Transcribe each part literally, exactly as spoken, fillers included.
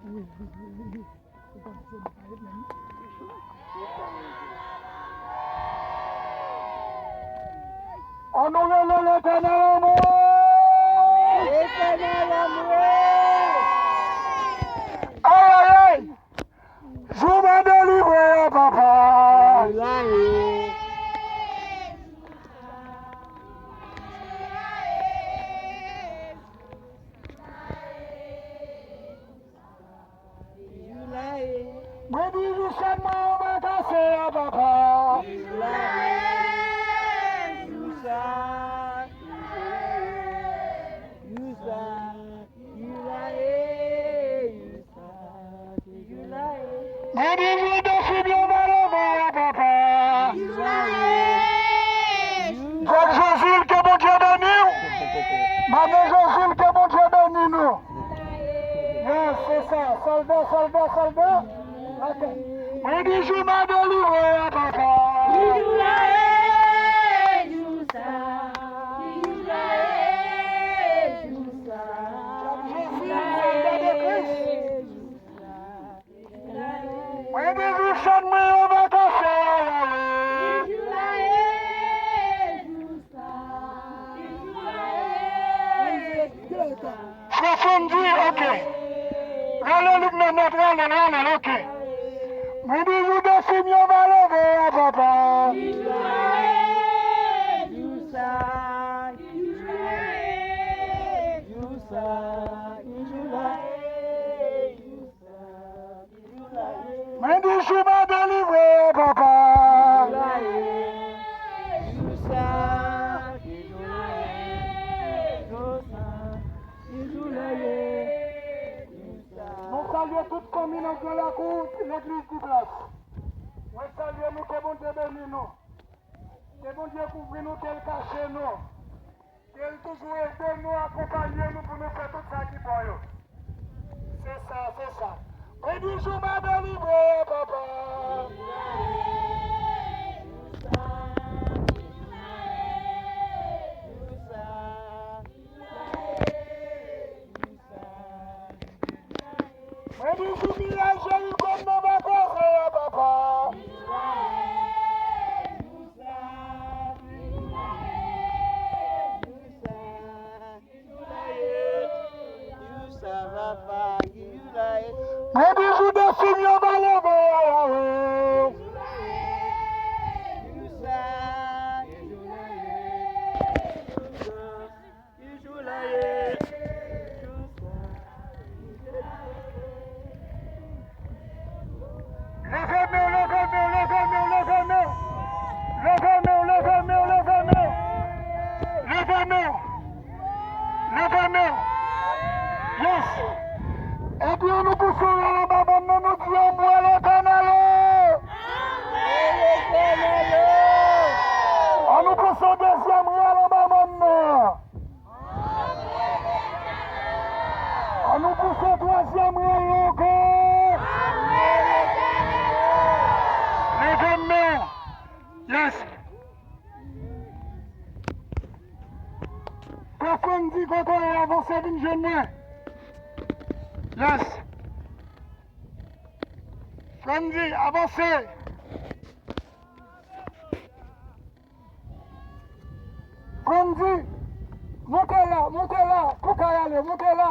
Ann nou rele Letènèl anmwe! Letènèl anmwe! Ay, ay, ay! Jou m a delivre a, papa! Mwen di jou chèn mwen yo va kase a, papa. Mwen di jou defi m yo va leve a, papa. Jòj Jozil, ke Bondye beni w. Madan Jozil, ke Bondye beni nou. Yes, se sa. Sòlda, sòlda, sòlda. Ok. Mwen di jou m a delivre a, papa. Jòj Jozil, sòlda de Kris. Mwen di jou chèn mwen yo va kase a, wi. Frè Sandy, ok. Rale lit nan nòt, rale l, rale l, ok. Mwen di jou defi m yo va leve a, papa. Mwen di jou m a delivre, papa. Nou salye tout fanmi nan Gran Lakou, legliz Douglas. Mwen salye nou, ke Bondye beni nou. Ke Bondye kouvri nou, ke l kache nou. Ke l toujou ede nou, akonpanye nou pou nou fè tout sa ki bon yo. Se sa, se sa. Mwen di jou m a delivre, papa. Mwen di jou miray Jeriko m nan va kraze a, papa. Mwen di jou defi m yo va leve a, Yahweh. Leve men w, leve men w, leve men w, leve men w. Leve men w, leve men w, leve men w. Leve men w. Leve men w. Yes. Epi ann nou pouse yon rèl anba mòn nan, nou di, anmwe Letènèl. Ann nou pouse yon dezyèm rèl anba mòn nan. Ann nou pouse twazyèm rèl la ankò. Leve men w. Yes. Frè Frandy, kote w ye, avanse vin jwenn mwen. Yes. Frandy, avanse. Frandy, moute la, moute la, pou w ka ale, moute la.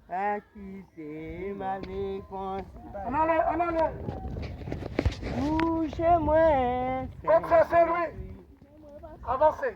Pa kite m ale konsa. Ann ale, ann ale. Touche mwen, Kot sa, Sen Lwi? Avanse.